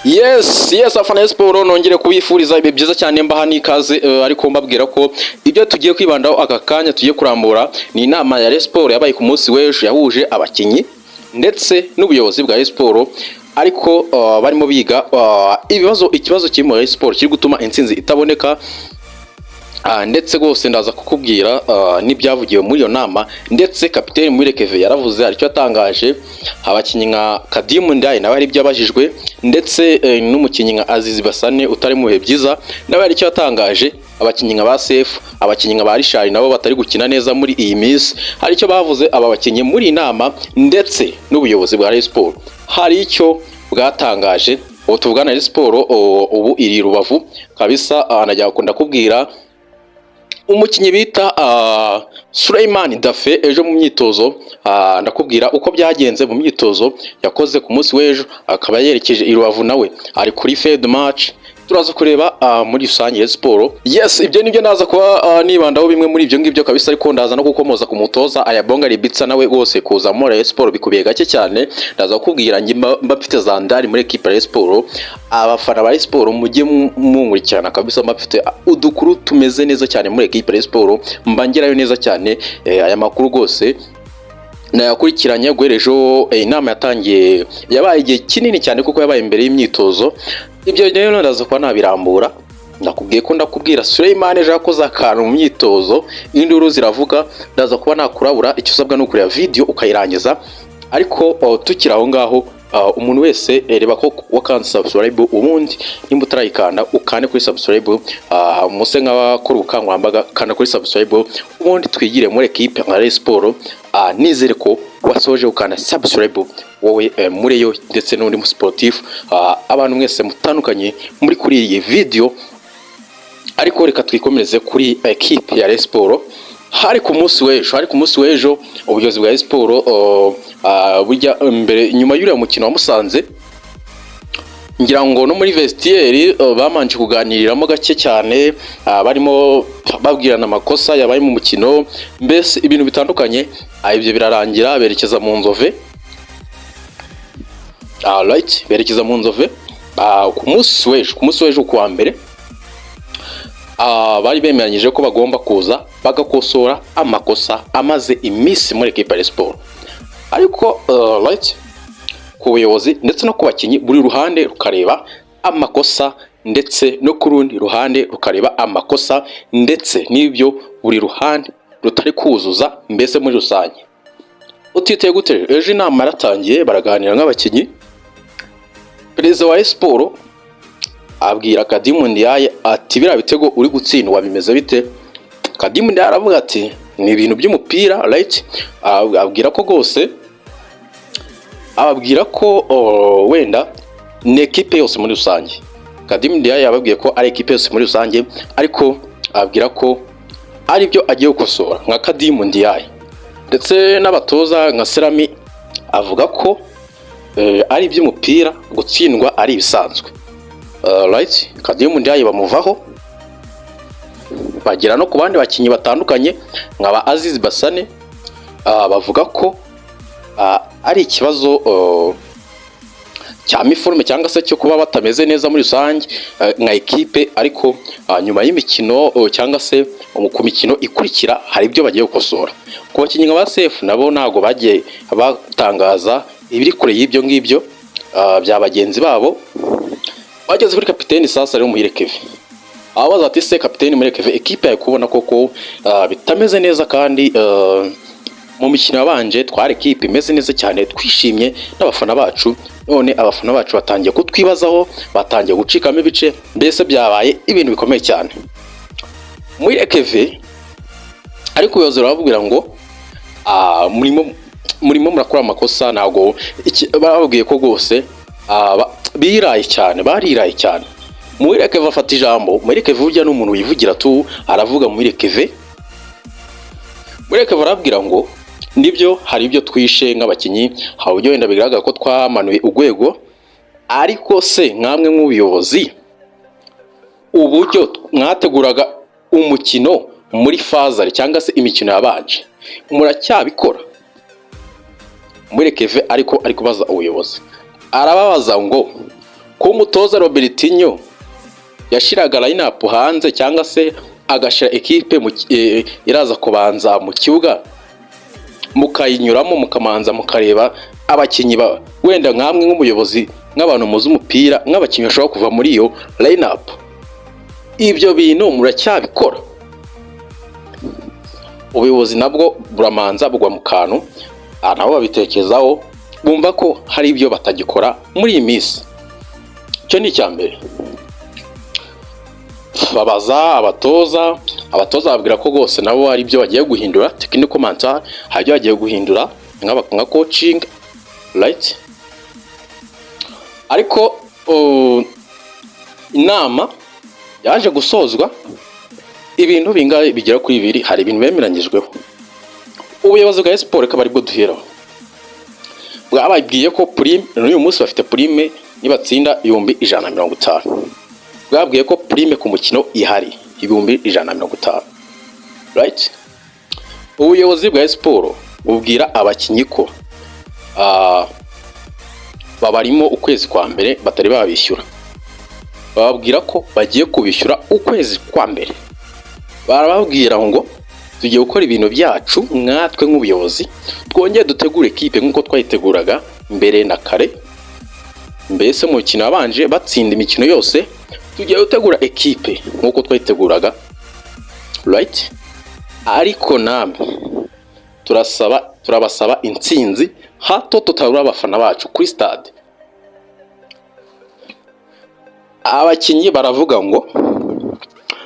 Yes, afana ya siporo, nongere kubifuriza ibihe byiza cyane, mbaha n'ikaze, ariko mbabwira ko ibyo tugiye kwibandaho aka kanya, tugiye kurambura, ni inama ya Rayon Sport yabaye ku munsi w'ejo, yahuje abakinnyi ndetse n'ubuyobozi bwa Rayon Sport, ariko barimo biga ibibazo, ikibazo kiri muri Rayon Sport kiri gutuma intsinzi itaboneka. Ndetse rwose ndaza kukubwira n'ibyavugiwe muri iyo nama. Ndetse kapiteni Muhire Kevin yaravuze, hari icyo yatangaje. Abakinnyi nka Kadimu Ndiaye nawe hari ibyo yabajijwe, ndetse n'umukinnyi nka Azizi Basane utari mu bihe byiza nawe hari icyo yatangaje. Abakinnyi nka ba Sefu, abakinnyi nka ba Richard nabo batari gukina neza muri iyi minsi, hari icyo bavuze. Aba bakinnyi muri iyi nama ndetse n'ubuyobozi bwa Rayon Sport hari icyo bwatangaje. Ubu tuvugana Rayon Sport ubu iri Rubavu kabisa. Najya ndakubwira umukinnyi bita Suleiman Dafe ejo mu myitozo, ndakubwira uko byagenze mu myitozo yakoze ku munsi w'ejo, akaba yerekeje i Rubavu, nawe ari kuri fed match. Turaza kureba muri rusange Rayon Sport. Yes, ibyo nibyo naza kuba nibandaho, bimwe muri ibyo ngibyo kabisa. Ariko ndaza no gukomoza ku mutoza Ayabonga Ribitsa, nawe rwose kuza muri Rayon Sport bikubiye gake cyane. Ndaza kukubwira njye mba mfite zandari muri equipe ya Rayon Sport. Abafana ba Rayon Sport, mujye munkurikirana kabisa, mba mfite udukuru tumeze neza cyane muri equipe ya Rayon Sport, mba ngerayo neza cyane. Aya makuru rwose nayakurikiranye guhera ejo. Inama yatangiye, yabaye igihe kinini cyane kuko yabaye imbere y'imyitozo. Ibyo rero ndaza kuba nabirambura. Ndakubwiye ko ndakubwira Suleiman ejo yakoze akantu mu myitozo, induru ziravuga. Ndaza kuba nakurabura. Icyo usabwa ni ukureba video ukayirangiza. Ariko tukiri aho ngaho, umuntu wese reba ko wakanze subscribe, ubundi nimba utarayikanda ukande kuri subscribe, muse nk'abakora ubukangurambaga, kanda kuri subscribe, ubundi twigire muri equipe nka Rayon Sport. Nizere ko wasoje ukanda subscribe wowe muri yo, ndetse n'undi mu sportif, abantu mwese mutandukanye muri kuri iyi video. Ariko reka twikomereze kuri equipe ya Rayon Sport. Hari ku munsi w'ejo ubuyobozi bwa Rayon Sport bujya mbere nyuma y'uriya mukino wa Musanze, ngira ngo no muri vestiaire bamanje kuganiriramo gake cyane, barimo babwirana amakosa yabaye mu mukino, mbese ibintu bitandukanye. Ibyo birarangira berekeza mu Nzove. Right, berekeza mu Nzove ku munsi w'ejo kuwa mbere. Bari bemeranyije ko bagomba kuza bagakosora amakosa amaze iminsi muri equipe ya Rayon Sport. Ariko right, ku buyobozi ndetse no ku bakinnyi, buri ruhande rukareba amakosa, ndetse no ku rundi ruhande rukareba amakosa, ndetse n'ibyo buri ruhande rutari kuzuza mbese muri rusange. Utiteye gute rero? Ejo inama yaratangiye, baraganira nk'abakinnyi. Perezida wa Rayon Sport abwira Kadimu Ndiaye ati: "Biriya bitego uri gutsindwa bimeze bite?" Kadimu Ndiaye aravuga ati: "Ni ibintu by'umupira." Right, abwira ko rwose, ababwira ko wenda ni ekipe yose muri rusange. Kadimu Ndiaye yababwiye ko ari ekipe yose muri rusange, ariko ababwira ko ari byo agiye gukosora nka Kadimu Ndiaye. Ndetse n'abatoza nka Serami avuga ko ari iby'umupira, gutsindwa ari ibisanzwe. Right, Kadimu Ndiaye bamuvaho, bagera no ku bandi bakinnyi batandukanye nka ba Aziz Basane, bavuga ko ari ikibazo cya méforme cyangwa se cyo kuba batameze neza muri rusange nka ekipe, ariko nyuma y'imikino cyangwa se ku mikino ikurikira hari ibyo bagiye gukosora. Ku bakinnyi nka ba Sefu nabo ntabwo bagiye batangaza ibiri kure y'ibyo ngibyo bya bagenzi babo. Bageze kuri kapiteni sasa rero Muhire Kevin, ababaza ati: "Se kapiteni Muhire Kevin, ekipe yawe kubona koko bitameze neza, kandi mu mikino yabanje twari ekipe imeze neza cyane, twishimye n'abafana bacu, none abafana bacu batangiye kutwibazaho, batangiye gucikamo ibice, mbese byabaye ibintu bikomeye cyane?" Muhire Kevin, ariko ubuyobozi burababwira ngo murimo murakora amakosa. Ntabwo bababwiye ko rwose biraye cyane, bariraye cyane. Muhire Kevin afata ijambo. Muhire Kevin burya ni umuntu wivugira tu, aravuga. Muhire Kevin arababwira ngo: "Nibyo, hari ibyo twishe nk'abakinnyi, hari uburyo wenda bigaragara ko twamanuye urwego, ariko se nkamwe nk'ubuyobozi, uburyo mwateguraga umukino muri phase aller cyangwa se imikino yabanje muracyabikora?" Muhire Kevin ariko ari kubaza ubuyobozi, arababaza ngo Ko umutoza Robertinho yashiraga line-up hanze cyangwa se agashyira ekipe iraza kubanza mu kibuga, mukayinyuramo, mukamanza mukareba abakinnyi wenda nkamwe nk'umuyobozi, nk'abantu muzi umupira, nk'abakinnyi bashobora kuva muri iyo line-up, ibyo bintu muracyabikora? Ubuyobozi nabwo buramanza bugwa mu kantu, nabo babitekerezaho, bumva ko hari ibyo batagikora muri iyi minsi. Icyo ni icya mbere. Babaza abatoza, abatoza babwira ko rwose nabo hari ibyo bagiye guhindura, technical mental, hari ibyo bagiye guhindura nka coaching, right? Ariko inama yaje gusozwa ibintu bingahe bigera kuri bibiri. Hari ibintu bemeranyijweho. Ubuyobozi bwa siporo, akaba aribwo duheraho, bwababwiye ko prime, n'uyu munsi bafite prime nibatsinda 150,000. Bwabwiye ko prime ku mukino ihari, 150,000, right? Ubuyobozi bwa siporo bubwira abakinnyi ko babarimo ukwezi kwa mbere batari babishyura. Bababwira ko bagiye kubishyura ukwezi kwa mbere. Barababwira ngo tugiye gukora ibintu byacu nkatwe nk'ubuyobozi, twongere dutegure ekipe nk'uko twayiteguraga mbere na kare. Mbese mu mukino wabanje batsinda imikino yose, tugiye gutegura ekipe nk'uko twayiteguraga, right? Ariko namwe turabasaba intsinzi, hato tutabura abafana bacu kuri stade. Abakinnyi baravuga ngo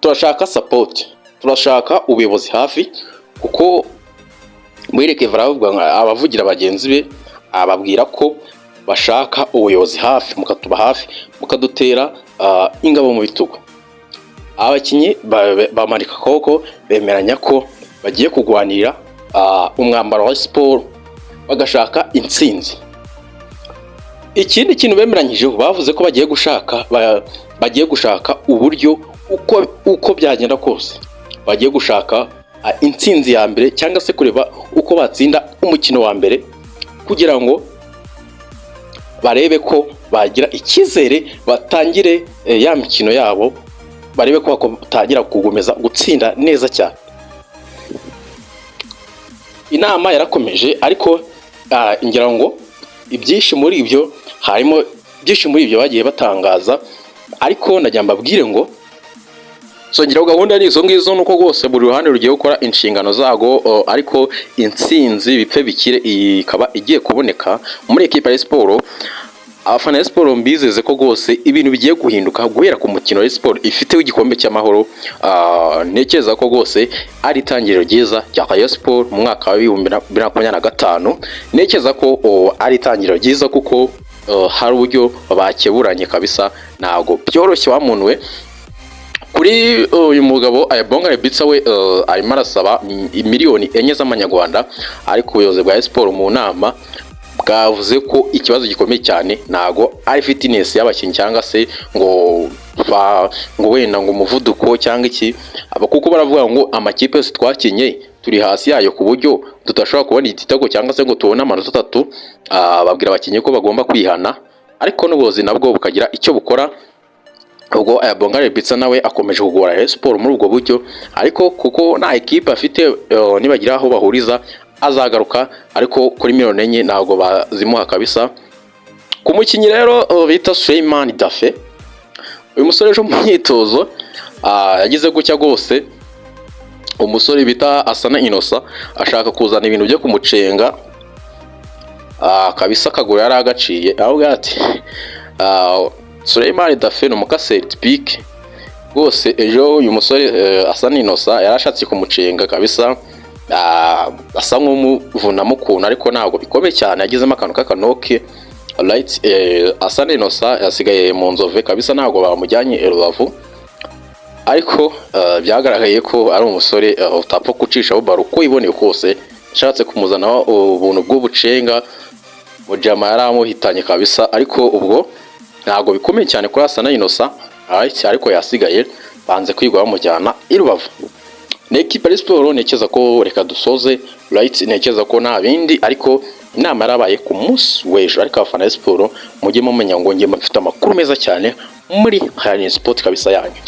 turashaka support, turashaka ubuyobozi hafi, kuko Muhire baravuga ngo abavugira bagenzi be ababwira ko bashaka ubuyobozi hafi, mukatuba hafi, mukadutera ingabo mu bitugu. Abakinnyi bamanika akaboko, bemeranya ko bagiye kurwanira umwambaro wa siporo, bagashaka intsinzi. Ikindi kintu bemeranyijeho, bavuze ko bagiye gushaka uburyo uko byagenda kose bagiye gushaka intsinzi ya mbere, cyangwa se kureba uko batsinda umukino wa mbere, kugira ngo barebe ko bagira icyizere, batangire ya mikino yabo, barebe ko batangira gukomeza gutsinda neza cyane. Inama yarakomeje, ariko ngira ngo ibyinshi muri ibyo, harimo byinshi muri ibyo bagiye batangaza. Ariko nagira mbabwire ngo songeraho gahunda ni izo ngizo, nuko rwose buri ruhande rugiye gukora inshingano zago, ariko intsinzi bipfe bikire ikaba igiye kuboneka muri ekipa ya siporo. Abafana ya siporo, mbizeze ko rwose ibintu bigiye guhinduka guhera ku mukino wa siporo ifite w'igikombe cy'amahoro. Ntekereza ko rwose ari itangiriro ryiza rya Rayon Sport mu mwaka wa 2025. Ntekereza ko ari itangiriro ryiza, kuko hari uburyo bakeburanye kabisa. Ntabwo byoroshye wa muntu we. Kuri uyu mugabo Ayabonga Rebitsa we, arimo arasaba miliyoni 4 z'amanyarwanda, ariko ubuyobozi bwa siporo mu nama bwavuze ko ikibazo gikomeye cyane ntago ari fitness y'abakinnyi, cyangwa se ngo wenda ngo umuvuduko cyangwa iki, kuko baravuga ngo amakipe yose twakinye turi hasi yayo, ku buryo tudashobora kubona igitego cyangwa se ngo tubone amanota atatu. Babwira abakinnyi ko bagomba kwihana, ariko n'ubuyobozi nabwo bukagira icyo bukora. Ubwo Ayabonga Rebitsa nawe akomeje kugora Rayon Sport muri ubwo buryo, ariko kuko nta ekipe afite, nibagira aho bahuriza azagaruka, ariko kuri miliyoni 4 ntabwo bazimuha kabisa. Ku mukinnyi rero bita Suleiman Dafe, uyu musore ejo mu myitozo yagize gutya rwose, umusore bita Asana Inosa ashaka kuzana ibintu byo kumucenga kabisa, akaguru yari agaciye. Aho ati Suleiman Dafe ni umukaseri typique rwose. Ejo uyu musore Asana Inosa yari ashatse kumucenga kabisa, asa nk'umuvunamo ukuntu, ariko ntabwo bikomeye cyane, yagizemo akantu k'akanoke, right? Asana Inosa yasigaye mu Nzove kabisa, ntabwo bamujyanye i Rubavu, ariko byagaragaye ko ari umusore utapfa gucishaho baro uko wiboneye kose. Yashatse kumuzanaho ubuntu bw'ubucenga, mujama yari amuhitanye kabisa, ariko ubwo ntabwo bikomeye cyane kuri Asana Inosa, right? Ariko yasigaye, banze kwigwa bamujyana i Rubavu. Ni ekipa ya siporo. Ntekereza ko reka dusoze, right? Ntekereza ko nta bindi, ariko Inama yarabaye ku munsi w'ejo, ariko abafana ba siporo mujye mumenya ngo njye mfite amakuru meza cyane muri Rayon Sport kabisa yanyu.